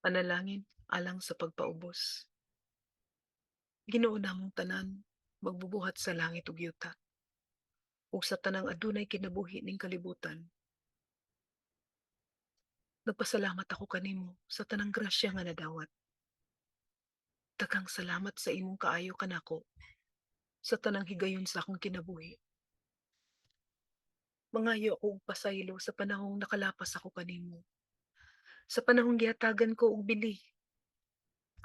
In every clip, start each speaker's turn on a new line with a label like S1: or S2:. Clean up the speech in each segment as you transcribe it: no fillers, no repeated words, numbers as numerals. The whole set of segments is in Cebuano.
S1: Panalangin alang sa pagpaubos. Ginoo namong tanan, magbubuhat sa langit ug yuta, ug sa tanang adunay kinabuhi ning kalibutan. Nagpasalamat ako kanimo sa tanang grasya nga nadawat. Daghang salamat sa imong kaayo kanako sa tanang higayon sa akong kinabuhi. Mangayo ako og pasaylo sa panahong nakalapas ako kanimo. Sa panahong gihatagan ko og bili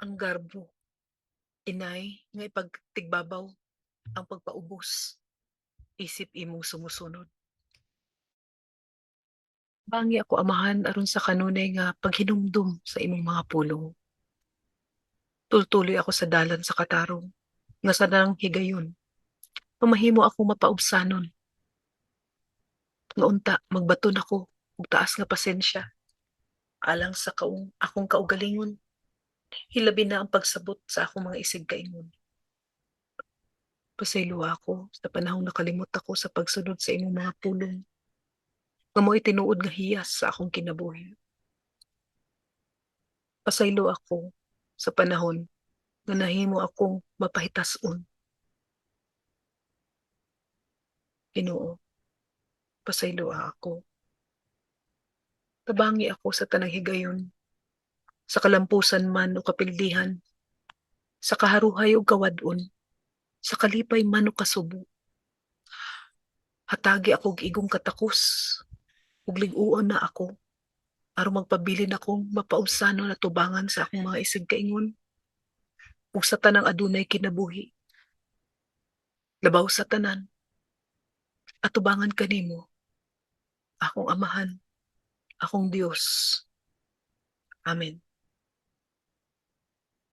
S1: ang garbo, inay nga ipagtigbabaw ang pagpaubos isip imong sumusunod. Bangi ako, Amahan, aron sa kanunay nga paghinumdum sa imong mga pulong. Tultuloy ako sa dalan sa katarong nga sa tanang higayon mamahimo ako mapaubsanon. Nga unta magbaton ako og taas nga pasensya alang sa kaong akong kaugalingon, hilabi na ang pagsabot sa akong mga isigkaingon. Pasayloa ako sa panahong nakalimot ako sa pagsunod sa imong mga pulong nga mao'y tinuod nga hiyas sa akong kinabuhi. Pasaylo ako sa panahon nga nahimo akong mapahitas-on. Ginoo, pasayloa ako. Tabangi ako sa tanang higayon, sa kalampusan man o kapildihan, sa kaharuhay o kawad-on, sa kalipay man o kasubo. Hatagi ako og igong katakos, ug lig-uon na ako, aron magpabilin akong mapaubsanon atubangan sa akong mga isigkaingon, ug sa tanang adunay kinabuhi. Labaw sa tanan, atubangan kanimo, akong Amahan, akong Dios. Amen.